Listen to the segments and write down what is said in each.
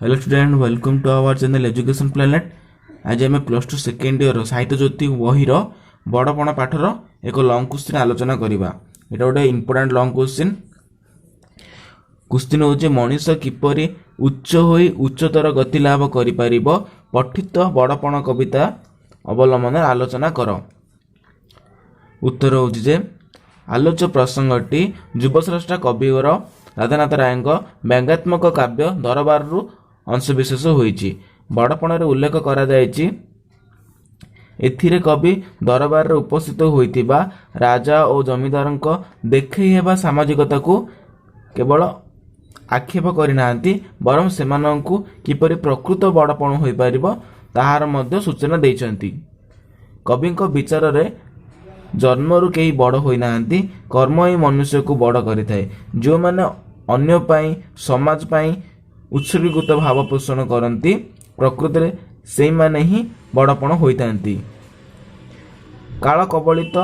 Hello student, welcome to our channel Education Planet. ଆଜି ଆମେ plus two second year ସାହିତ୍ୟ ଜ୍ୟୋତି ବହିର ବଡ଼ପଣ ପାଠର ଏକ ଲଙ୍ଗ କ୍ୱେଶ୍ଚିନ୍ ଆଲୋଚନା କରିବା। ଏଇଟା ଗୋଟେ ଇମ୍ପୋର୍ଟାଣ୍ଟ ଲଙ୍ଗ କ୍ୱେଶ୍ଚିନ୍। କ୍ୱେଶ୍ଚିନ୍ ହେଉଛି, ମଣିଷ କିପରି ଉଚ୍ଚ ହୋଇ ଉଚ୍ଚତର ଗତି ଲାଭ କରିପାରିବ? ପଠିତ ବଡ଼ପଣ କବିତା ଅବଲମ୍ବନରେ ଆଲୋଚନା କର। ଉତ୍ତର ହେଉଛି ଯେ ଆଲୋଚ୍ୟ ପ୍ରସଙ୍ଗଟି ଯୁବସ୍ରଷ୍ଟା କବିବର ରାଧାନାଥ ରାୟଙ୍କ ବ୍ୟଙ୍ଗାତ୍ମକ କାବ୍ୟ ଦରବାରରୁ ଅଂଶବିଶେଷ ହୋଇଛି। ବଡ଼ପଣରେ ଉଲ୍ଲେଖ କରାଯାଇଛି, ଏଥିରେ କବି ଦରବାରରେ ଉପସ୍ଥିତ ହୋଇଥିବା ରାଜା ଓ ଜମିଦାରଙ୍କ ଦେଖେଇ ହେବା ସାମାଜିକତାକୁ କେବଳ ଆକ୍ଷେପ କରିନାହାନ୍ତି, ବରଂ ସେମାନଙ୍କୁ କିପରି ପ୍ରକୃତ ବଡ଼ପଣ ହୋଇପାରିବ, ତାହାର ମଧ୍ୟ ସୂଚନା ଦେଇଛନ୍ତି। କବିଙ୍କ ବିଚାରରେ ଜନ୍ମରୁ କେହି ବଡ଼ ହୋଇନାହାନ୍ତି, କର୍ମ ହିଁ ମନୁଷ୍ୟକୁ ବଡ଼ କରିଥାଏ। ଯେଉଁମାନେ ଅନ୍ୟ ପାଇଁ, ସମାଜ ପାଇଁ ଉତ୍ସର୍ଗୀକୃତ ଭାବ ପୋଷଣ କରନ୍ତି, ପ୍ରକୃତରେ ସେଇମାନେ ହିଁ ବଡ଼ପଣ ହୋଇଥାନ୍ତି। କାଳ କବଳିତ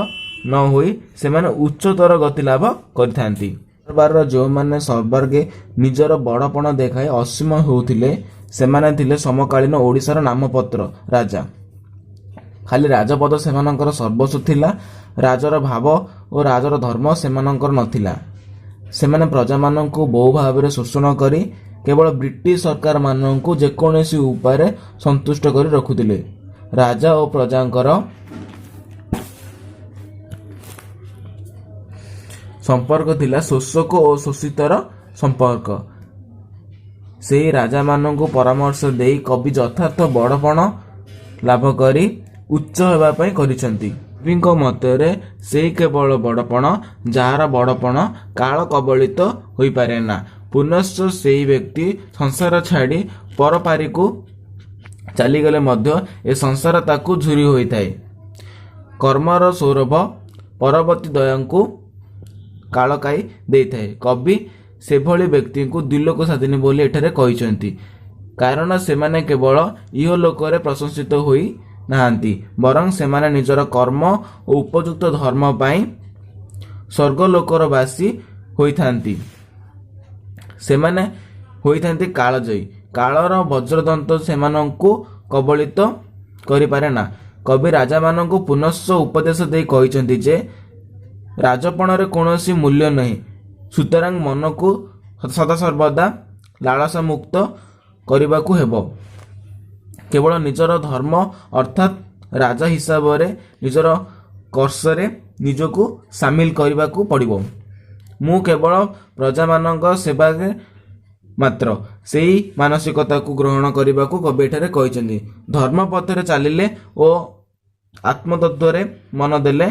ନ ହୋଇ ସେମାନେ ଉଚ୍ଚତର ଗତି ଲାଭ କରିଥାନ୍ତି। ଦରବାରର ଯେଉଁମାନେ ସର୍ବାଗ୍ରେ ନିଜର ବଡ଼ପଣ ଦେଖାଇ ଅସୀମ ହେଉଥିଲେ, ସେମାନେ ଥିଲେ ସମକାଳୀନ ଓଡ଼ିଶାର ନାମମାତ୍ର ରାଜା। ଖାଲି ରାଜପଦ ସେମାନଙ୍କର ସର୍ବସ୍ୱ ଥିଲା। ରାଜାର ଭାବ ଓ ରାଜାର ଧର୍ମ ସେମାନଙ୍କର ନଥିଲା। ସେମାନେ ପ୍ରଜାମାନଙ୍କୁ ବହୁ ଭାବରେ ଶୋଷଣ କରି କେବଳ ବ୍ରିଟିଶ ସରକାରମାନଙ୍କୁ ଯେକୌଣସି ଉପାୟରେ ସନ୍ତୁଷ୍ଟ କରି ରଖୁଥିଲେ। ରାଜା ଓ ପ୍ରଜାଙ୍କର ସମ୍ପର୍କ ଥିଲା ଶୋଷକ ଓ ଶୋଷିତର ସମ୍ପର୍କ। ସେହି ରାଜାମାନଙ୍କୁ ପରାମର୍ଶ ଦେଇ କବି ଯଥାର୍ଥ ବଡ଼ପଣ ଲାଭ କରି ଉଚ୍ଚ ହେବା ପାଇଁ କରିଛନ୍ତି। କବିଙ୍କ ମତରେ ସେଇ କେବଳ ବଡ଼ପଣ, ଯାହାର ବଡ଼ପଣ କାଳ କବଳିତ ହୋଇପାରେନା। ପୁନଶ୍ଚ ସେହି ବ୍ୟକ୍ତି ସଂସାର ଛାଡ଼ି ପରପାରିକୁ ଚାଲିଗଲେ ମଧ୍ୟ ଏ ସଂସାର ତାକୁ ଝୁରି ହୋଇଥାଏ। କର୍ମର ସୌରଭ ପରବର୍ତ୍ତୀ ଦୟାଙ୍କୁ କାଳକାଇ ଦେଇଥାଏ। କବି ସେଭଳି ବ୍ୟକ୍ତିଙ୍କୁ ଦ୍ୱିଲୋକ ସାଧିନୀ ବୋଲି ଏଠାରେ କହିଛନ୍ତି, କାରଣ ସେମାନେ କେବଳ ଇହଲୋକରେ ପ୍ରଶଂସିତ ହୋଇ ନାହାନ୍ତି, ବରଂ ସେମାନେ ନିଜର କର୍ମ ଓ ଉପଯୁକ୍ତ ଧର୍ମ ପାଇଁ ସ୍ୱର୍ଗଲୋକର ବାସୀ ହୋଇଥାନ୍ତି। ସେମାନେ ହୋଇଥାନ୍ତି କାଳଜୟୀ। କାଳର ବଜ୍ରଦନ୍ତ ସେମାନଙ୍କୁ କବଳିତ କରିପାରେ ନା। କବି ରାଜାମାନଙ୍କୁ ପୁନଶ୍ଚ ଉପଦେଶ ଦେଇ କହିଛନ୍ତି ଯେ ରାଜପଣରେ କୌଣସି ମୂଲ୍ୟ ନାହିଁ, ସୁତରାଂ ମନକୁ ସଦାସର୍ବଦା ଲାଳସାମୁକ୍ତ କରିବାକୁ ହେବ। କେବଳ ନିଜର ଧର୍ମ, ଅର୍ଥାତ୍ ରାଜା ହିସାବରେ ନିଜର କର୍ଷରେ ନିଜକୁ ସାମିଲ କରିବାକୁ ପଡ଼ିବ। ମୁଁ କେବଳ ପ୍ରଜାମାନଙ୍କ ସେବାରେ ମାତ୍ର, ସେହି ମାନସିକତାକୁ ଗ୍ରହଣ କରିବାକୁ କବି ଏଠାରେ କହିଛନ୍ତି। ଧର୍ମ ପଥରେ ଚାଲିଲେ ଓ ଆତ୍ମତତ୍ତ୍ୱରେ ମନ ଦେଲେ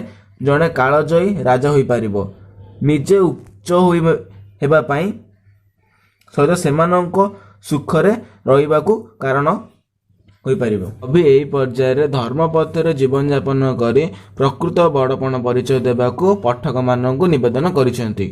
ଜଣେ କାଳଜୟୀ ରାଜା ହୋଇପାରିବ। ନିଜେ ଉଚ୍ଚ ହୋଇ ହେବା ପାଇଁ ସହିତ ସେମାନଙ୍କ ସୁଖରେ ରହିବାକୁ କାରଣ ହୋଇପାରିବ। କବି ଏହି ପର୍ଯ୍ୟାୟରେ ଧର୍ମପଥରେ ଜୀବନଯାପନ କରି ପ୍ରକୃତ ବଡ଼ପଣ ପରିଚୟ ଦେବାକୁ ପାଠକମାନଙ୍କୁ ନିବେଦନ କରିଛନ୍ତି।